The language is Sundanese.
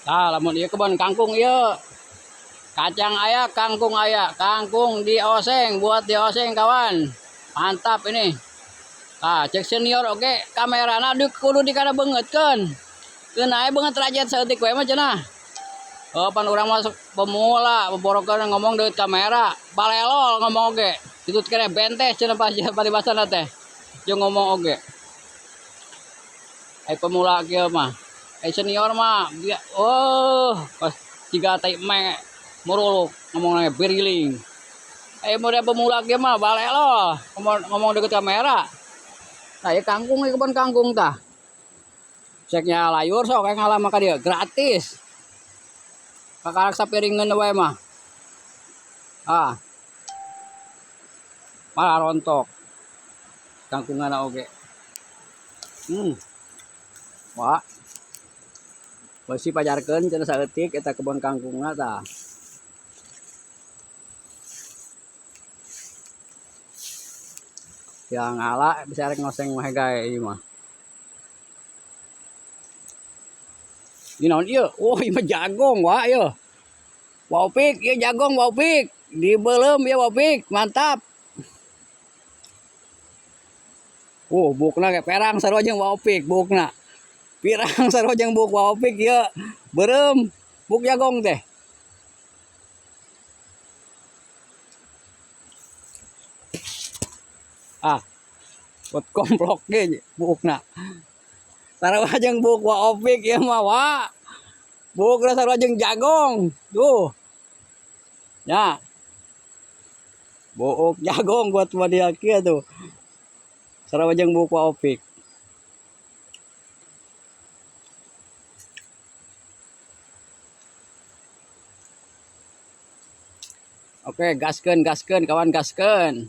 Tah, lamun ieu kebon kangkung ieu. Kacang aya, kangkung aya. Kangkung dioseng, buat dioseng kawan. Mantap ini. Tah, cek senior oge kamerana kudu dikana beungeutkeun. Keun aya beungeut rajet saeutik we mah cenah. Oh, pan urang mah pemula, boborokeun ngomong deukeut kamera, balelol ngomong oge. Itu kene bentes cenah paribasana teh. Jeung ngomong oge. Ai pemula kieu mah. Ai senior mah dia oh, pas jiga tai me muruluk ngomongna beriling. Ai model pemula kieu mah balelol ngomong deukeut kamera. Tah ieu kangkung ieu kebon kangkung tah. Ceknya layur sok kayak ngalah maka dia gratis. Kakarak sapiringeun wae mah. Ah. Malah rontok. Kangkunganna oge. Wah. Beusi pajarkeun cenah saeutik eta kebon kangkungna tah. Yang ngala bisa rek ngoseng mah gae ieu mah. Ini naon ieu? Oh, ieu mah jagong wah ieu. Waupik, ieu jagong waupik. Dibeuleum ieu waupik, mantap. Oh, bukna kayak perang sarua jeung waupik bukna. Pirang sarua jeung buk waupik ieu. Beureum buk jagong teh. Ah. Buat komplok ge bukna. Sarua jeung buk waupik ieu mah wa. Bukna sarua jeung jagong. Tuh. Ya. Buuk jagong buat dia kieu tuh. Sarua jeung buuk waupik. Oke, gaskeun, gaskeun kawan, gaskeun.